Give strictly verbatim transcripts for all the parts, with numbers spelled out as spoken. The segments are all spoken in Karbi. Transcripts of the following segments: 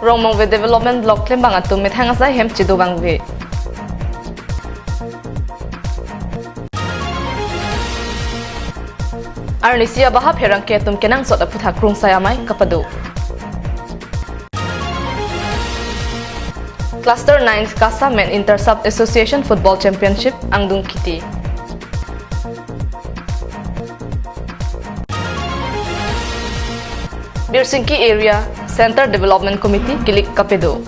Rongmongve Development Block klembang atum methang asai hem chedo vangve. Arnisi abaha pherangke atum kenangsot aphuthak Krungsai Amei kapado. Cluster nine CASA Men Inter Sub Association Football Championship angdung kiti. Birsingki Area Center Development Committee kilik kapado.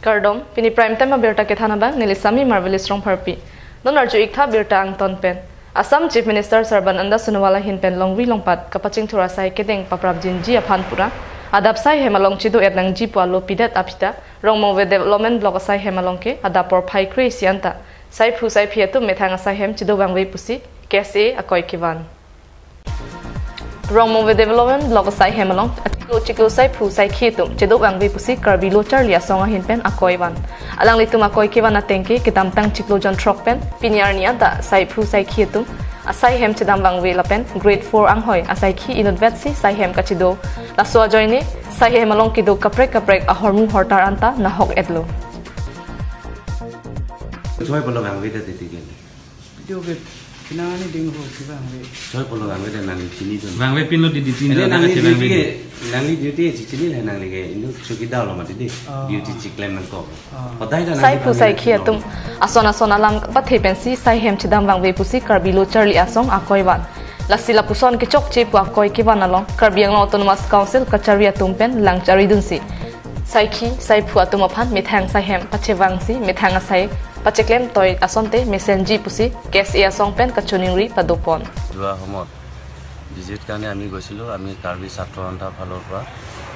Kardom, pini Prime Time abirta kethan abang, neli Sami Marvelous Rongpharpi. Non arju-iktha birta angton pen. Assam Chief Minister Sarbananda Sonowal ahin pen longri longpat kapachingthur asai kedeng paprapjinji aphan pura adap sai hem along chedo-et nangji pu alo pidet aphi ta, Rongmongve Development Block asai hem along ke adap porphai kre-isi anta saiphu saiphi atum methang asai hem chedo vangve pusi KSA akoi kevan. Rongmongve Development Block asai hem along achiklo chiklo saiphu saikhi atum chedo vangve pusi Karbi Lo Charli Asong ahin pen akoi van. Alanglitum akoi kevan ateng ke kedamtang chiklo jonthrok pen pini arni anta saiphu saikhi atum asai hem chedam vangve lapen grade four anghoi asaikhi inutvetsi sai hem kachedo. Laso ajoine sai hem along kedo kaprek kaprek ahormu hortar anta nahok-etlo. Choi pulo vangve ta titi ke. Video ke kinani ding ho si vangve. Choi pulo vangve ta nangli chinidun. Vangve pinlo didi, pin. Ene lo nangli kachevangve duty didi. Nangli duty chichinilo nangli ke inut chowkidar lo mati dei. Ah. Duty chiklem nangkok. Ah. Hodai ta nangli saiphu saikhi atum ason ason alam pathe pensi sai hem chedam vangve pusi Karbi Lo Charli Asong akoi van. Lasi lapuson kechokche pu akoi kevan along Karbi Anglong Autonomous Council kachari atum pen lang charidunsi saikhi saiphu atum aphan methang sai hem pachevangsi methang asai pacheklem toi asonte mesenji pusi KSA asong pen kachiningri padopon. যোৱা সময়ত ভিজিট কাৰণে আমি গৈছিলোঁ, আমি কাৰ্বি ছাত্ৰ সন্থাৰ ফালৰ পৰা।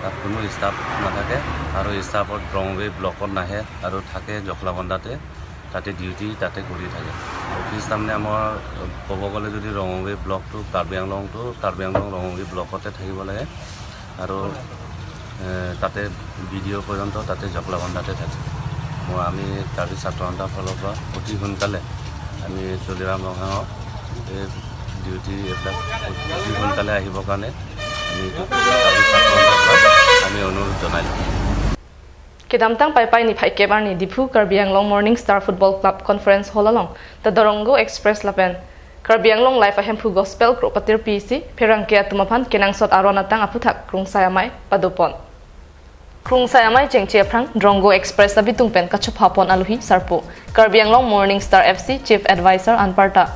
তাত কোনো ষ্টাফ নাথাকে আৰু ষ্টাফত ৰংৱে ব্লকত নাহে আৰু থাকে জখলাবন্ধাতে, তাতে ডিউটি তাতে কৰি থাকে। অফিচ তাৰমানে আমাৰ ক'ব গ'লে যদি ৰংৱে ব্লকটো কাৰ্বি আংলংটো কাৰ্বি আংলং ৰংৱে ব্লকতে থাকিব লাগে আৰু এ, তাতে বি ডি অ' পৰ্যন্ত তাতে জখলাবন্ধাতে থাকে। মই আমি কাৰ্বি ছাত্ৰ সন্থাৰ ফালৰ পৰা অতি সোনকালে আমি তুলিৰাম ৰংহাঙক এই ডিউটি এইবিলাক অতি সোনকালে আহিবৰ কাৰণে আমি কাৰ্বি ছাত্ৰ সন্থাৰ পৰা আমি অনুৰোধ জনাইছোঁ। Kedamtang Paipai niphai kep arni Diphu Karbi Anglong Morning Star Football Club Conference Hall along The Drongo Express lapen Karbi Anglong Live Ahemphu Gospel Kro patirpi isi pherangke atum aphan kenangsot aron atang aphuthak Krungsai Amei padopon. Krungsai Amei chengche aphrang Drongo Express abitung pen kachophapon alohi sarpo Karbi Anglong Morning Star F C Chief Advisor anparta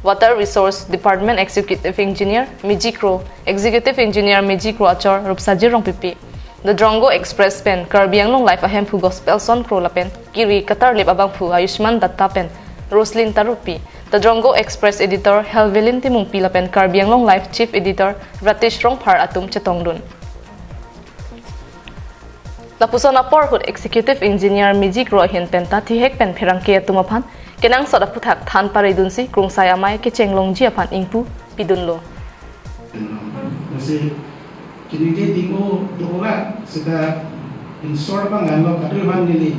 Water Resource Department Executive Engineer Meji Kro, Executive Engineer Meji Kro achor Rupsaji Rongpipi. The Drongo Express pen Karbi Anglong Live Ahemphu Gospelson Kro lapen kiri katarlip abangphu Ayushman Datta pen Roslyn Tarupi. The Drongo Express Editor Helvelin Timungpi lapen Karbi Anglong Live Chief Editor Ratish Rongphar atum chetongdun. Lapuson apor ahut Executive Engineer Meji Kro ahin pen ta thihek pen pherangke atum aphan kenangsot aphuthak than paridunsi Krungsai Amei kechenglongji aphan ingpu pidunlo. Lasi chiningje tingko dola seta insor bang alo kadokave neli,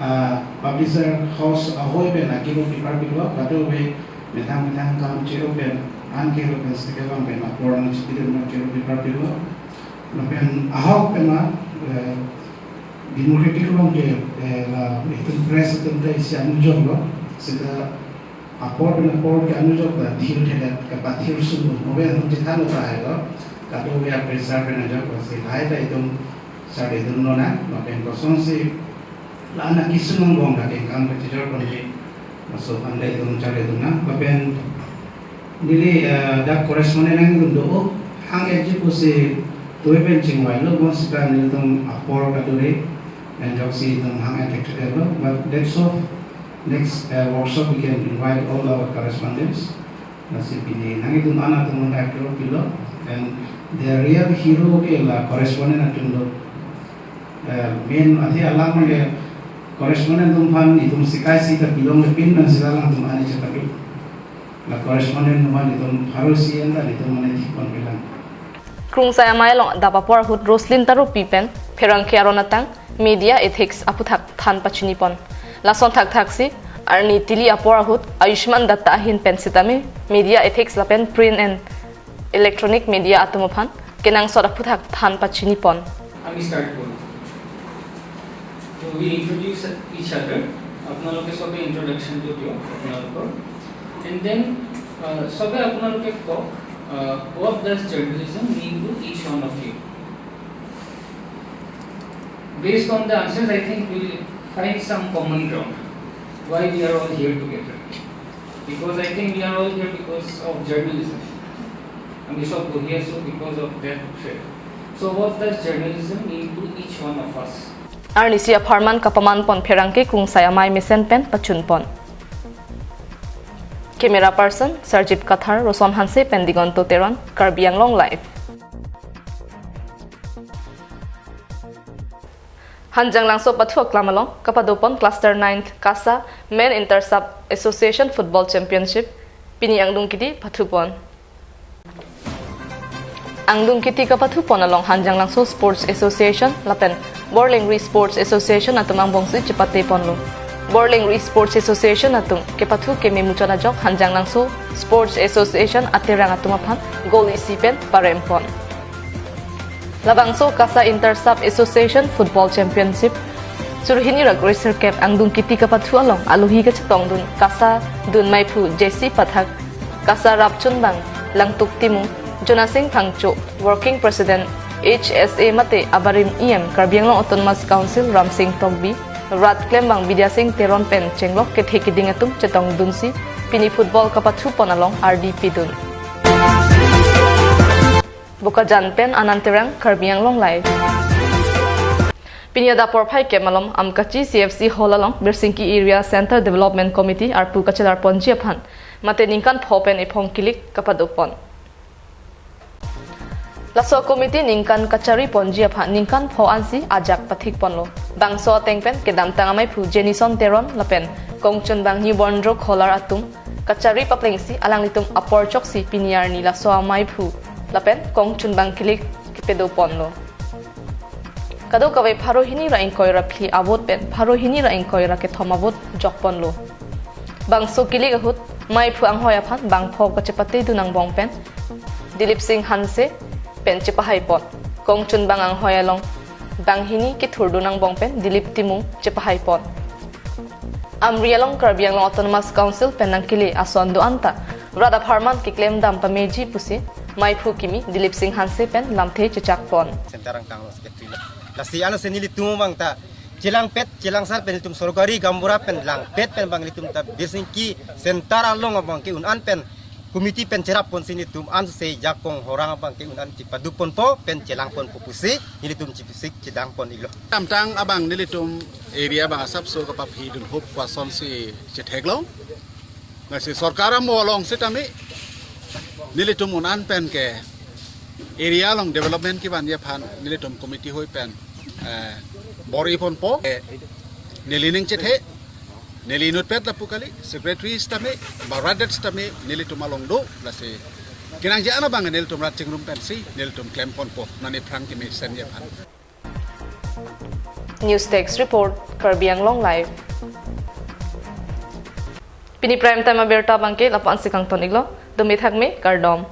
ah, publisher house ahoi pen akiro paper pilo, kadokave methang methang kam chiro pen an kiro pen seta bang pen apor nangchipidun ma kiro paper pilo. Lapen ahok pen ma, eh, democratic along ke, eh, la itum press itum ta isi anujoklo, seta apor pen apor ke anujok ta thirthedet kapathir sung lo, move anung chethanlo tahai lo, kadokave apressure pen ajok lasi lahai ta itum chardedunlonang, lapen kosonsi la-an akesung angbong ta kengkam kachijor ponji, laso aphan ta itum chardedunlonang, lapen neli, eh, dak correspondent nangdun do, hang-etji pusi tuipen chingvailo, bonsita nelitum apor kadure, pen ajoksi itum hang-et-etlo, but that's all. Next, uh, workshop, we can invite all our correspondents. Lasi pini nanglitum an atum ta kiro pilo, and the real hero ke la correspondent atum lo. Uh, main athe alam ke correspondent atum aphan itum sikaisi ta pilongle pin pen sita alangtum ani chepatu. La correspondent atum aphan itum pharo isi an ta itum ani thikpon pilang. Krungsai Amei along adap apor ahut Roslyn Tarupi pen pherangke aron atang media ethics aphuthak than pachinipon. Lason thakthaksi arni tili apor ahut Ayushman Datta ahin pen sitame media ethics lapen print and electronic media atum aphan kenangsot aphuthak than pachini pon. আমি ষ্টাৰ্ট কৰোঁ। তো we introduce each আদাৰ। আপোনালোকে সবে ইণ্ট্ৰডাকশ্যনটো দিয়ক আপোনালোকৰ। And then সবে আপোনালোকে কওক, what does journalism mean to each one of you? Based on the answers, I think we'll find some common ground why we are all here together. Because I think we are all here because of journalism. আমি সব বহি আছোঁ because of that thread. So what does journalism mean to each one of us? Arnisi apharman kapaman pon pherangke kungsai amei mesen pen pachun pon. Camera person Sarjit Kathar, Roson Hanse pen Digonto Teron, Karbi Anglong Live. Hanjanglangso pathu aklam along kapado pon Cluster ninth KASA Men Inter Sub Association Football Championship pini angdung kiti pathu pon. Angdung kiti kapathu pon along Hanjanglangso Sports Association lapen Borlengri Sports Association atum angbongsi chepate ponlo. Borlengri Sports Association atum kepathu keme muchot ajok Hanjanglangso Sports Association aterang atum aphan goal isi pen parem pon. Labangso KASA Inter Sub Association Football Championship suri hini ra kre sirkep angdung kiti kapathu along alohi kachetongdun KASA dun meiphu J C Pathak, KASA rapchunbang Langtuk Timung, Jonasing Phangcho, Working President H S A mate abarim E M Karbi Anglong Autonomous Council Ramsing Tokbi, rat klembang Bidya Sing Teron pen chenglok kethe kiding atum chetongdunsi pini football kapathu pon along ardi pidun. Bokajan pen Anand Terang, Karbi Anglong Live. Pini adap porphai kemalom Amkachi C F C Hall along Birsingki Area Center Development Committee arpu kachelar ponji aphan mate ningkan pho pen ephong kilik kapado pon. Laso committee ningkan kachari ponji aphan ningkan pho ansi ajak pathik ponlo. Bangso ateng pen kedamtang ameiphu Jenison Teron lapen kongchunbang Newborn Drug Hauler atum kachari paplengsi alanglitum apor choksi pini arni laso ameiphu lapen kongchunbang kilik kepedo ponlo. Kadokave pharo hini ra ingkoi ra phli a-vote pen pharo hini ra ingkoi ra kethom a-vote jok ponlo. Bangso kilik ahut meiphu anghoi aphan bangpho kachepate dun angbong pen Dilip Sing Hanse pen chepahai pon. Kongchunbang anghoi along banghini kethurdun angbong pen Dilip Timung chepahai pon. Amri along Karbi Anglong Autonomous Council pen nangkele ason do-an ta rat apharman keklem dam pameji pusi meiphu kimi Dilip Sing Hanse pen lamthe chechak pon. Center angkang lo secretary lo. Lasi ano se nelitum abang ta chelangpet chelangsar pen nelitum sorkari gaonbura pen langpet pen abang nelitum ta Birsingki center along abang ke un-an pen committee pen cherap ponsi nelitum anse jakong horang abang ke un-an chepadu ponpo pen chelang ponpo pusi nelitum chipusik chedang pon iklo. Kedamtang abang nelitum area abang asapso kapaphi dun hop kwasonsi chethek lo. Lasi sorkar amo along sitame nelitum un-an pen ke area along development kevanji aphan nelitum committee hoi pen, eh, bor-i ponpo, eh, neli ning chethe, neli inutpet lapu kali, secretary sitame, ba rat det sitame nelitum along do, lasi kenangji an abang nelitum rat chingrum pensi nelitum klem ponpo, non ephrang kemesenji aphan. News Desk Report, Karbi Anglong Live. Pini prime time abirta abang ke lapu-ansi kangton iklo, dome thakme, kardom.